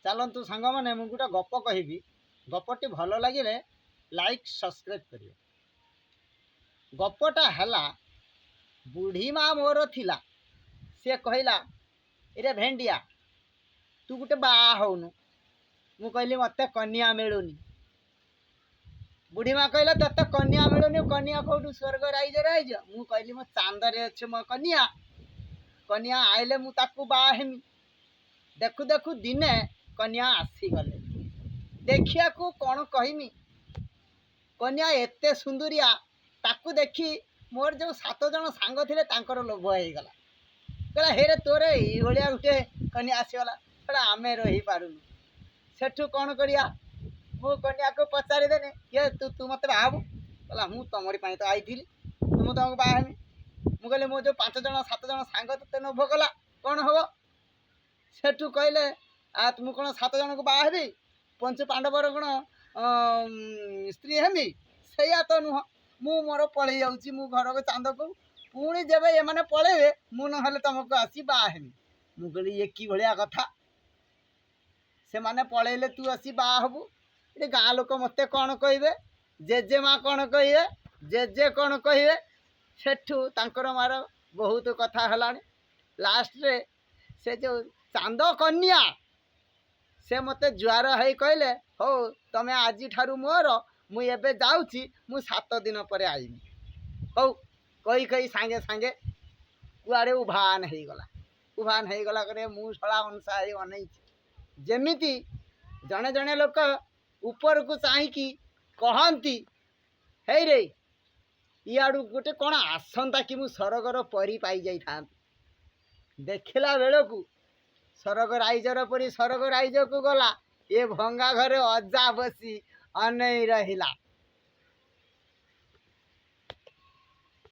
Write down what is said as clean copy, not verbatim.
ଚାଲନ୍ତୁ ସାଙ୍ଗମାନେ, ମୁଁ ଗୋଟେ ଗପ କହିବି। ଗପଟି ଭଲ ଲାଗିଲେ ଲାଇକ୍, ସବସ୍କ୍ରାଇବ୍ କରିବେ। ଗପଟା ହେଲା, ବୁଢ଼ୀ ମା ମୋର ଥିଲା। ସିଏ କହିଲା, "ଏରେ ଭେଣ୍ଡିଆ, ତୁ ଗୋଟେ ବାହା ହଉନୁ?" ମୁଁ କହିଲି, "ମୋତେ କନ୍ୟା ମିଳୁନି।" ବୁଢ଼ୀ ମା କହିଲା, "ତତେ କନ୍ୟା ମିଳୁନି? କନ୍ୟା କୋଉଠୁ, ସ୍ୱର୍ଗ ରାଇଜରେ ଆଇଛ?" ମୁଁ କହିଲି, "ମୋ ଚାନ୍ଦରେ ଅଛି ମୋ କନ୍ୟା। କନ୍ୟା ଆଇଲେ ମୁଁ ତାକୁ ବାହା ହେମି।" ଦେଖୁ ଦେଖୁ ଦିନେ କନ୍ୟା ଆସିଗଲେ। ଦେଖିବାକୁ କ'ଣ କହିମି, କନ୍ୟା ଏତେ ସୁନ୍ଦରିଆ, ତାକୁ ଦେଖି ମୋର ଯେଉଁ ସାତ ଜଣ ସାଙ୍ଗ ଥିଲେ, ତାଙ୍କର ଲୋଭ ହେଇଗଲା। କହିଲା, "ହେରେ, ତୋର ଏଇଭଳିଆ ଗୋଟେ କନ୍ୟା ଆସିଗଲା, କହିଲା ଆମେ ରହିପାରୁନୁ।" ସେଠୁ କ'ଣ କରିବା, ମୁଁ କନ୍ୟାକୁ ପଚାରିଦେନି, "ଇଏ ତୁ ମୋତେ ବାହା ହବୁ?" କହିଲା, "ମୁଁ ତମରି ପାଇଁ ତ ଆଇଥିଲି, ମୁଁ ତମକୁ ବାହା ହେମି।" ମୁଁ କହିଲି, "ମୋ ଯେଉଁ ପାଞ୍ଚ ଜଣ ସାତ ଜଣ ସାଙ୍ଗ ତୋତେ ଲୋଭ କଲା, କ'ଣ ହବ?" ସେଠୁ କହିଲେ, "ଆ ମୁଁ କ'ଣ ସାତ ଜଣକୁ ବାହା ହେବି? ପଞ୍ଚ ପାଣ୍ଡବର କ'ଣ ସ୍ତ୍ରୀ ହେମି? ସେଇଆ ତ ନୁହଁ। ମୁଁ ମୋର ପଳେଇ ଯାଉଛି ମୁଁ ଘରକୁ ଚାନ୍ଦକୁ। ପୁଣି ଯେବେ ଏମାନେ ପଳେଇବେ, ମୁଁ ନହେଲେ ତମକୁ ଆସି ବାହା ହେମି।" ମୁଁ କହିଲି, "ଇଏ କି ଭଳିଆ କଥା? ସେମାନେ ପଳେଇଲେ ତୁ ଆସି ବାହା ହବୁ? ଏଠି ଗାଁ ଲୋକ ମୋତେ କ'ଣ କହିବେ? ଜେଜେମା କ'ଣ କହିବେ? ଜେଜେ କ'ଣ କହିବେ?" ସେଠୁ ତାଙ୍କର ମାର ବହୁତ କଥା ହେଲାଣି। ଲାଷ୍ଟରେ ସେ ଯେଉଁ ଚାନ୍ଦ କନ୍ୟା, ସେ ମୋତେ ଜୁହାର ହେଇ କହିଲେ, "ହଉ, ତମେ ଆଜିଠାରୁ ମୋର। ମୁଁ ଏବେ ଯାଉଛି, ମୁଁ 7 ଦିନ ପରେ ଆଇବି।" ହଉ କହି କହି ସାଙ୍ଗେ ସାଙ୍ଗେ କୁଆଡ଼େ ଉଭାନ ହେଇଗଲା। ଉଭାନ ହେଇଗଲା ପରେ ମୁଁ ଶଳା ଅନସା ହେଇ ଅନେଇଛି। ଯେମିତି ଜଣେ ଜଣେ ଲୋକ ଉପରକୁ ଚାହିଁକି କହନ୍ତି, "ହେଇରେ, ଇଆଡ଼ୁ ଗୋଟେ କ'ଣ ଆସନ୍ତା କି, ମୁଁ ସରଗର ପରି ପାଇଯାଇଥାନ୍ତି।" ଦେଖିଲା ବେଳକୁ ସରଗ ରାଇଜର ପରି ସରଗ ରାଇଜକୁ ଗଲା, ଏ ଭଙ୍ଗା ଘରେ ଅଜା ବସି ଅନେଇ ରହିଲା।